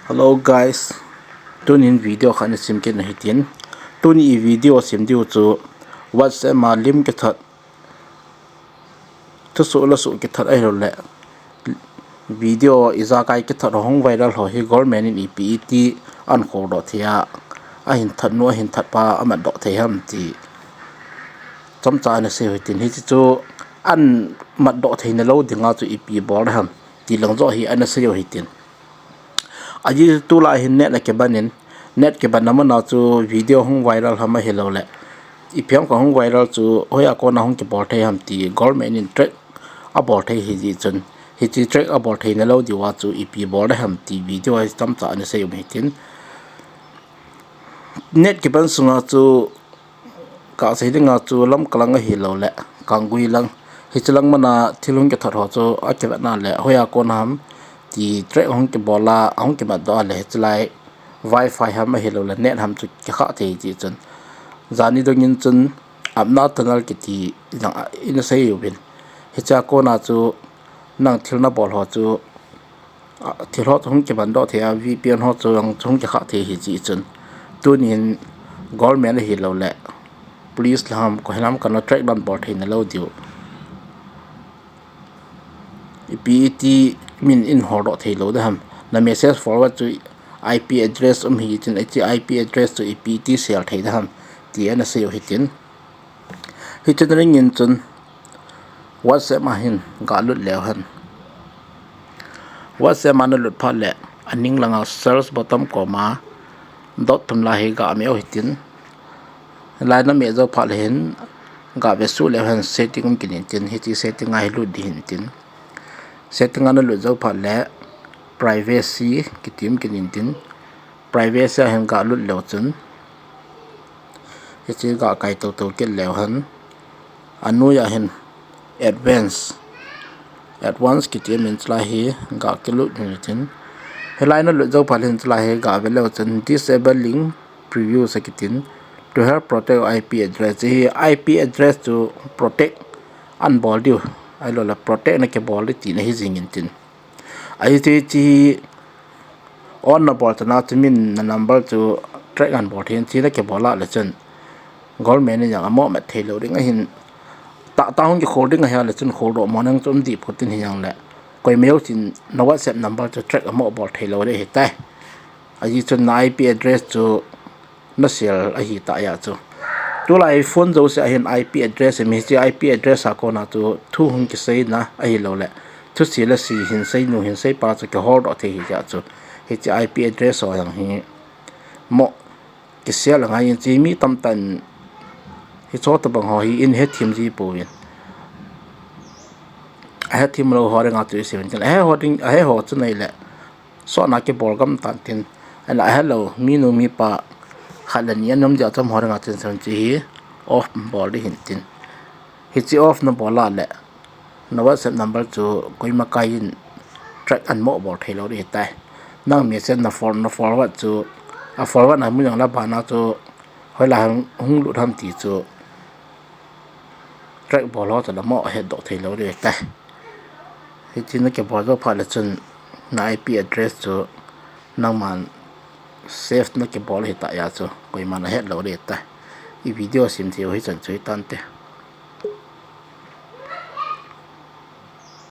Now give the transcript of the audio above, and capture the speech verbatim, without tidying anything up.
Hello guys, tunin video khat na sim kit na hitin. Tuni i video sim diu chu WhatsApp ma lim kithot, thusoh lasoh kithot ahilou le video ijakai kithot hung viral ho hi government in ipi iti ahin kholdoh thei a, ahin thot nu ahin thot pa amatdoh thei ham ti chomcha ana sei u hitin. Hiche chu amatdoh theina lou dinga chu ipi bol ham ti lang joh hi ana sei u hitin. Ajeh chu tulai hin net akiban in, net kiban na muna chu video hung viral ham ahilou le ipi ham khat hung viral chu hoiya kona hung kibol thei ham ti government in track abol thei hi jeh chun, hiche track abol theina lou diuva chu ipi bol ham ti video hi chomcha ana sei u hitin. Net kiban sunga chu kasei dinga chu Lamka lang ahilou le Kanggui lang, hiche lang muna thil hung kithot ho chu akivetna le hoiya kona ham ti track hung kibol a, hung kimatdoh a le hiche lai Wi-Fi ham ahilou le net ham chu kikhah thei jeh chun, jani dongin chun Upna Tunnel kiti jong ana sei uvin. Hichea kona chu nang thil nabol ho chu, a, thil ho chu hung kimatdoh thei a, V P N ho chu jong chu hung kikhah thei hi jeh chun, tunin government ahilou le police lam, koi lam kana track dan bol theina lou diu. Ipi iti min in holdoh thei lou ding ham. Na message forward chu I P address um hi chun, hiche I P address chu ipi iti share thei ding ham ti ana sei u hitin. Hichun ringin chun WhatsApp ma hin galut leu hen. WhatsApp ma nalut phat le aning langa search button koma dot thum lai hi gameh u hitin. Lai nameh jou phat le hin gavesuh leu hen, setting um kit intin, hiche setting a hi lut ding hintin. Setting a nalut jou phat le privacy kiti um kit intin. Privacy a hin galut leu chun, hiche gakai toto kit leu hen, anoiya hin advance, advance kiti um in, chulai hi gakilut hintin. Hilai nalut jou phat le hin chulai hi gave leu chun disabling previews akitin, to help protect your I P address. Hiche hi I P address chu protect anabol diu, ahilou le protect nakibol diu tina hi jing intin. Ahi, hiche hi on nabol chana chu min na number chu track anabol thei in, hiche nakibol a le chun government in jong amo mat thei lou ding ahin, tahtah hung kikhol ding ahile chun kholdoh mo nang chu um deh pon tin, hijongle koima jousen na WhatsApp number chu track amo bol thei lou ding ahitai. Ajeh chun na I P address chu nashare ahi tah jeh chu. Tulai phone jouse a hin I P address um in, hiche I P address a kona chu thu hung kiseina ahilou le thusei lasei, hinsei nu hinsei pa chu kiholdoh thei hi jeh chu, hiche I P address ho jong hi mo kishare angai in, hiche mi tamtah in hiche tobang ho hi ahin hethem ji pouvin, ahethem lou ho dinga chu isei uvin tin, ahe ho ding, ahe ho chu ahile sotna kibol gam tan tin, ahile ahelou minu mipa khat le ni ana um jeh chun amaho dinga chun hiche hi off bol ding hintin. Hiche off nabol a le na WhatsApp number chu koima kai in track anamo bol thei lou ding ahitai. Nang message na for-, na forward chu, a forward na mun jong la bana chu hoilai hung, hung lut ham ti chu track bol ho chu la mo ahetdoh thei lou ding ahitai. Hiche nakibol jou phat le chun na I P address chu nangman save nakibol ahi tah jeh chu koiman ahet lou ding ahitai. I video sim thei u hichan chu hitante.